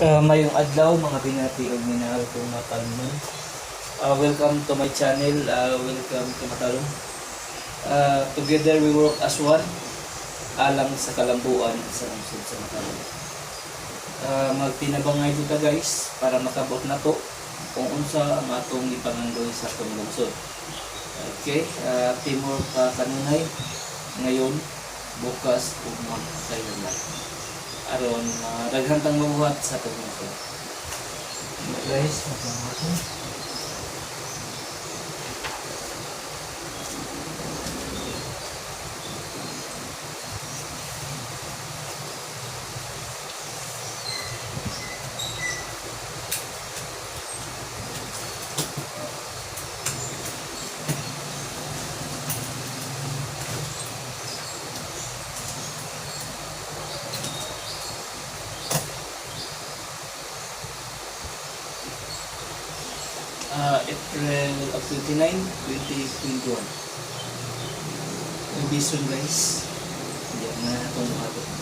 Mayong adlaw, mga binati ug minahal kong matalnon. Welcome to my channel. Welcome to Matalom. Together we work as one alang sa kalambuan sa lungsod sa Matalom. Magtinabangay kita, guys, para makabot na to kung unsa ang atong ipanganggoy sa atong lungsod. Okay, teamwork ka kanunay ngayon, bukas ug magkailanman aron daghan tang mabuhat sa atong lungsod. Guys, magmamatay. April of 29, 2021. Will be soon, guys. Hindi na itong buhato.